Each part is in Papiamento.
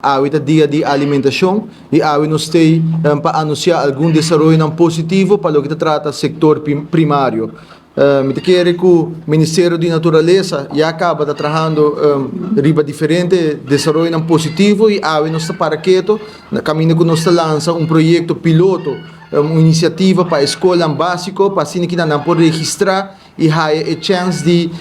Awe ta dia di alimentacion y awe nos t'ey pa anuncia algun desaroyonan positivo pa loke ta trata sector primario. Mi ta kere cu Ministerio di Naturalesa ya caba ta trahando riba diferente desaroyonan positivo y awe nos ta para keto na caminda cu nos ta lansa un proyecto piloto, un iniciativa pa e scolnan basico pa asina kinan nan por registra y haya e chens di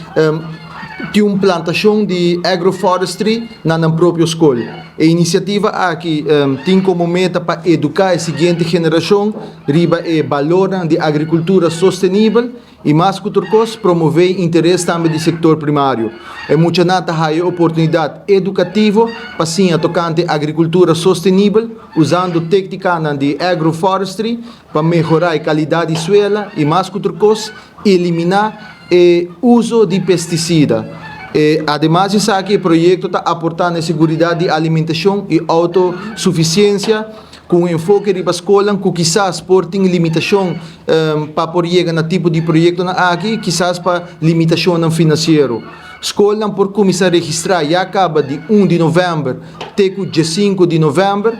tin un plantacion di agroforestry na nan propio scol. E iniciativa aki tin como meta pa educa e siguiente generacion riba e balornan di agricultura sostenibel y mas cu tur cos promove interes tambe di sector primario. E muchanan ta haya oportunidad educativo pa siña tocante agricultura sostenibel usando tecnicanan di agroforestry pa mehora e calidad di suela y mas cu tur cos eliminá e uso di pestisida. E ademas di esaki e proyekto ta aportá na e seguridat di alimentashon i outosufisiensia ku un enfoke riba skolnan ku kisas por tin limitashon pa por yega na tipo di proyektonan aki, kisas pa limitashonnan finansiero. Skolnan por kuminsá registrá ya kaba di un di novèmber te ku diesinku di novèmber.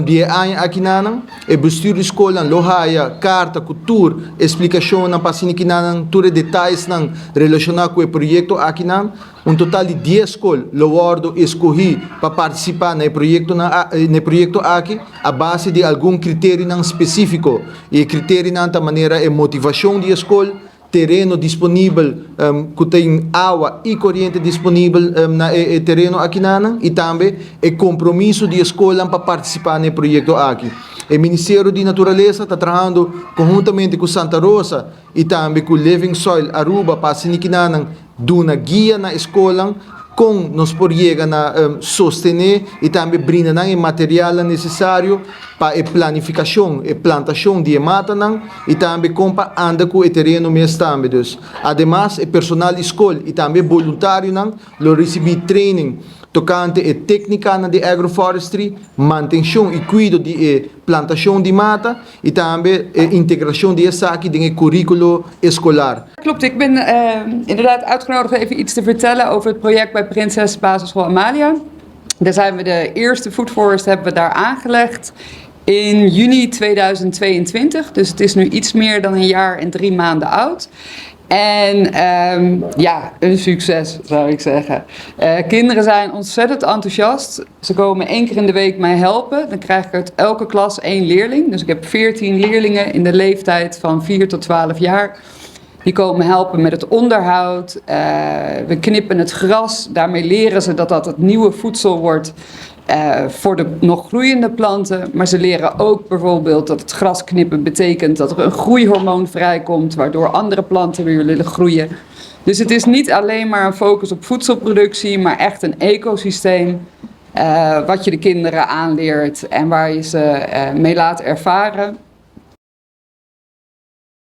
Di e aña akinanan, e bestuur di skolnan lo haya karta ku tur e splikashonnan pa asina kinanan tur e detayesnan relashoná ku e proyekto akinan. Un total di dies skol lo wòrdu eskohí pa partisipá na e proyektonan na e proyekto aki a base di algun kriterionan spesífiko. I e kriterionan ta manera e motivashon di e skol, tereno disponibel ku tin awa i koriente disponibel na e tereno akinanan i tambe e kompromiso di e skolnan pa partisipá na e proyekto aki. E Ministerio di Naturalesa ta trahando konhuntamente ku Santa Rosa i tambe ku Living Soil Aruba pa asina kinanan duna guia na e skolnan kon nos por yega na sostené i tambe brinda nan e materialnan nesesario pa e planifikashon, e plantashon di e matanan i tambe kon pa anda ku e tereno mes tambe. Dus, ademas e personal di skol i tambe e boluntarionan lo risibí training tokante e téknikanan di agroforestry, mantenshon i kuido di e plantashon di mata i tambe e integrashon di esaki den e kuríkulo eskolar. Klopt, ik ben inderdaad uitgenodigd even iets te vertellen over het project bij Prinses Basisschool Amalia. Daar zijn we de eerste food forest hebben we daar aangelegd in juni 2022. Dus het is nu iets meer dan een jaar en 3 maanden oud. En ja, een succes zou ik zeggen. Kinderen zijn ontzettend enthousiast. Ze komen 1 keer in de week mij helpen. Dan krijg ik uit elke klas 1 leerling. Dus ik heb 14 leerlingen in de leeftijd van 4 tot 12 jaar. Die komen helpen met het onderhoud. We knippen het gras. Daarmee leren ze dat dat het nieuwe voedsel wordt voor de nog groeiende planten. Maar ze leren ook bijvoorbeeld dat het gras knippen betekent dat er een groeihormoon vrijkomt, waardoor andere planten weer willen groeien. Dus het is niet alleen maar een focus op voedselproductie, maar echt een ecosysteem wat je de kinderen aanleert en waar je ze mee laat ervaren.